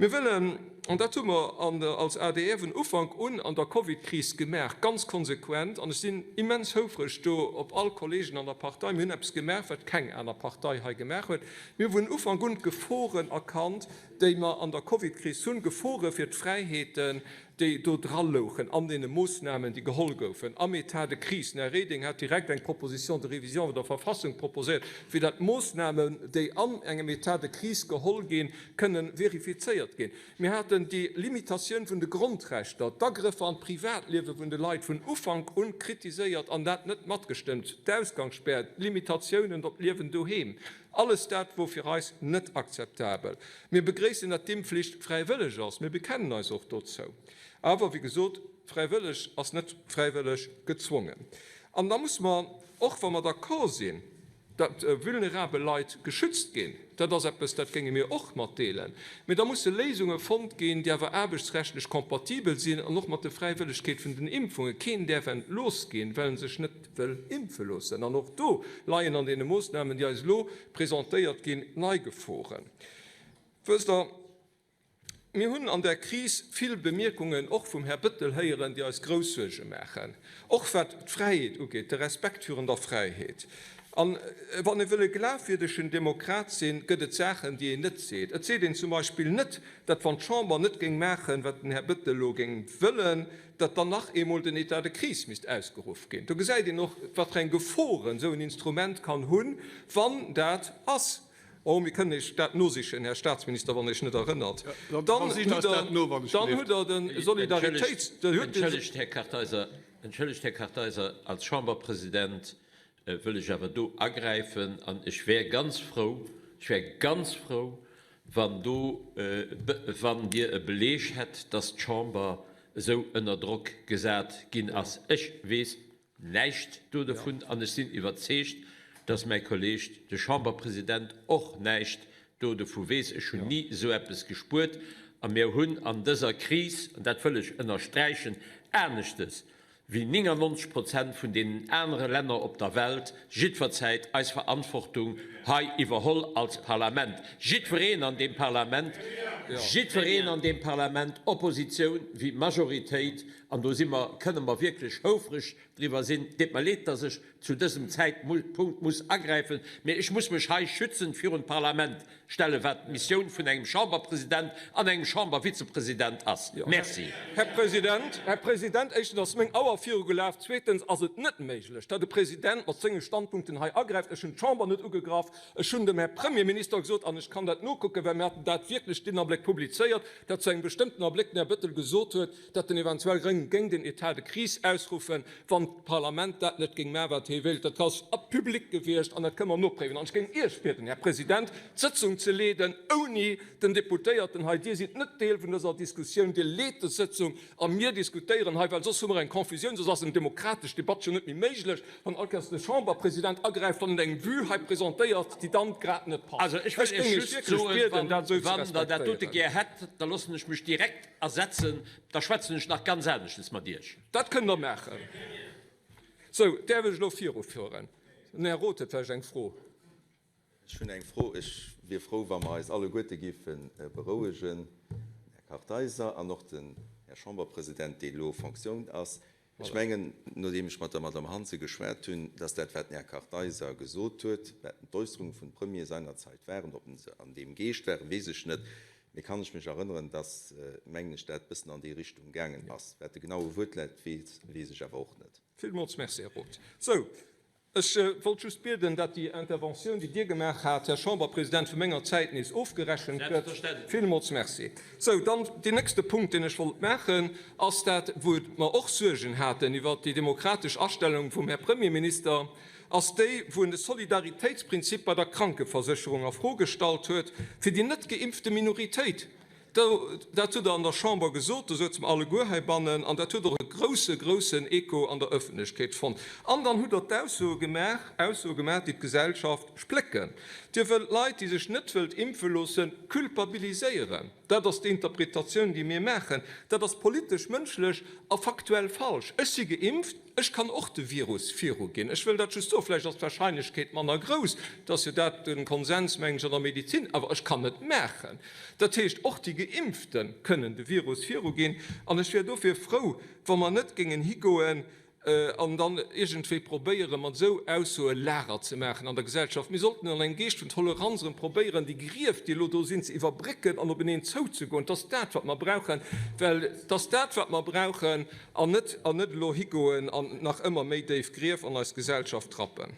Mir wëllen, an dat hu mer als adr vun Ufank un an der Covidkris gemaach, ganz konsequent, an ech sinn immens houfreg do op all Kolleegen an der Partei, mir hunn eppes gemaach, wat keng aner Partei hei gemaach huet, mir hu vun Ufank un d'Geforen erkannt, déi mer an der Covidkris hunn, Gefore fir d'Fräiheeten, déi do dra louchen an deene Moossnamen, déi geholl goufen am État de crise. Den Här Reding hat direkt eng Proposition de révision vun der Verfassung proposéiert, fir datt Moossnamen, déi an engem État de crise geholl ginn, kënnen verifizéiert ginn. Mir haten déi Limitatioun vun de Grondrechter, d'Agrëffer an d'Privatliewe vun de Leit vun Ufank un kritiséiert an dat net matgestëmmt, d'Ausgangsspär, d'Limitatiounen op d'Liewen doheem. Alles dat wor fir eis net akzeptabel. Mir begréissen, datt d'Impfflicht fräiwëlleg ass. Mir bekennen eis och dozou. Awer, wéi gesot, fräiwëlleg ass net fräiwëlleg gezwongen. An da musse mer, och wa mer d'accord sinn, datt vulnerabel Leit geschützt ginn, dat ass eppes, dat géinge mir och matdeelen, mee da musse Léisunge fonnt ginn, déi awer aarbechtsrechtlech kompatibel sinn an och mat der Fräiwëllegkeet vun den Impfungen. Keen däerf entlooss ginn, well en sech net wëll impfe loossen. An och do leien an deene Moossnamen, déi eis elo presentéiert ginn, nei Geforen. Wësst Der, mir hunn an där Kris vill Bemierkungen och vum Här Bettel héieren, déi eis grouss Suerge maachen, och wat d'Fräiheet ugeet, de Respekt virun der Fräiheet. A wann ee wëll e glafwierdegen Demokrat sinn, gëtt et Saachen, déi een net seet. Et seet een zum Beispill net, datt wann d'Chamber net géing maachen, wat den Här Bettel elo géing wëllen, datt dann nach eemol den État de crise misst ausgeruff ginn. Do gesäit een och, wat fir eng Geforen esou en Instrument kann hunn, wann dat ass. Oh, mir kënnen Iech dat nosichen, Här Statsminister, wann Der Iech net erënnert. Dann hutt Der de Solidaritéits. Entschëllegt, Här Kartheiser, entschëllegt, Här Kartheiser, als Chamberpresident wëll ech awer do agräifen an ech wär ganz frou, ech wär ganz frou, wann do, wann Dir e Beleg hätt, dass d'Chamber esou ënner Drock gesat ginn ass. Ech weess näischt do dovun an ech sinn iwwerzeegt, dass mäi Kolleeg, de Chamberpresident, och näischt do dovu weess. Ech hunn ni esou eppes gespuert a mir hunn an dëser Kris, an dat wëll ech ënnersträichen, aneschtes wéi 99 Prozent vun deenen anere Länner op der Welt jiddwerzäit eis Verantwortung hei iwwerholl als Parlament. Jiddwereen an deem Parlament, jiddwereen an deem Parlament, Oppositioun wéi Majoritéit, an do si mer, kënne mer wierklech houfreg driwwer sinn. Deet mer leed, dass ech zu dësem Zäitpunkt muss agräifen, mee ech muss mech hei schützend virun d'Parlament stellen, wat d'Missioun vun engem Chamberpresident an engem Chambervizepresident ass. Merci. Här President, Här President, éischtens ass meng Auer virugelaf, zweetens ass et net méiglech, datt e President mat senge Standpunkten hei agräift. Ech hunn d'Chamber net ugegraff, ech hunn dem Här Premierminister gesot, an ech kann dat nokucken, well mir haten dat wierklech deen Abléck publizéiert, datt zu engem bestëmmten Abléck den Här Bettel gesot huet, datt en eventuell rëm géing den État de crise ausruffen, wann d'Parlament dat net géing maachen, wat hie wéilt. Dat ass public gewiescht an dat kënne mer nopréiwen. An ech géing Iech bieden, Här President, d'Sëtzung ze leeden ouni den Deputéierten hei. Dir sidd net Deel vun dëser Diskussioun, Dir leet des Sëtzung a mir diskutéieren hei, well soss hu mer eng Confusioun, soss ass eng demokratesch Debatt jo net méi méiglech, wann all Kéiers de Chamberpresident agräift, wann en eng Vue hei presentéiert, déi dann grad net passt. Also ech wëll Ech Iech géing Iech just wierklech soen, bieden, dat esou ze wann Der dat dote respektéieren. gär hätt, da loossen ech mech direkt ersetzen, da schwätzen ech nach ganz aneschtens mat Iech. Dat kënnt Der maachen. Sou, däerf ech elo virufueren? Den Här Roth huet vläicht eng Fro. Ech hunn eng Fro. Ech wier frou, wa mer eis alleguerte géife berouegen, den Här Kartheiser an och den Här Chamberpresident, dee elo Fonctioun ass. Ech mengen, nodeem ech mat der Madame Hansen geschwat hunn, dass dat, wat den Här Kartheiser gesot huet, wat d'Äusserunge vum Premier seinerzeit waren, ob se an deem Geescht waren, weess ech net, mee kann ech mech erënneren, dass, mengen ech, dat e bëssen an déi Richtung gaangen ass. Wat de genaue Wuertlaut weess, weess ech awer och net. Villmools Merci, Här Roth. Sou, Ech wollt just bieden, dat déi Interventioun, déi Dir gemaach hat, Här Chamberpresident, vu menger Zäit nees ofgerechent gëtt. Villmools Merci. Sou, dann deen nächste Punkt, deen ech wollt maachen, ass dat, wou mer och Suergen haten iwwert déi demokratesch Astellung vum Här Premierminister, ass déi, wou en de Solidaritéitsprinzip bei der Krankeversécherung a Fro gestallt huet fir déi net geimpfte Minoritéit. Dat hutt Der an der Chamber gesot, do souze mer alleguer heibannen, an dat huet och e grousse, groussen Echo an der Ëffentlechkeet fonnt. An dann hutt Der d'Aussoe gemaach, Aussoe gemaach, déi d'Gesellschaft splécken. Dir wëllt Leit, déi sech net wëllt impfe loossen, culpabiliséieren. Dat ass déi Interpretatioun, déi mir maachen. Dat ass politesch, mënschlech a faktuell falsch. Ech si geimpft. Ech kann och de Virus viruginn. Ech wëll dat just soen. Vläicht ass d'Wahrscheinlechkeet manner grouss, dat ass jo dat de Konsens, mengen ech, an der Medezin, awer ech kann et maachen. Dat heescht, och déi Geimpfte kënnen de Virus viruginn. An ech wär dofir frou, wa mer net géingen higoen an dann iergendwéi probéieren, mat esou Aussoe Lager ze maachen an der Gesellschaft. Mir sollten an engem Geescht vun Toleranz erëm probéieren, déi Grief, déi elo do sinn, ze iwwerbrécken an openeen zouzegoen. Et ass dat, wat mer brauchen, well et ass dat, wat mer brauchen, an net, an net elo higoen an nach ëmmer méi déif Grief an eis Gesellschaft rappen.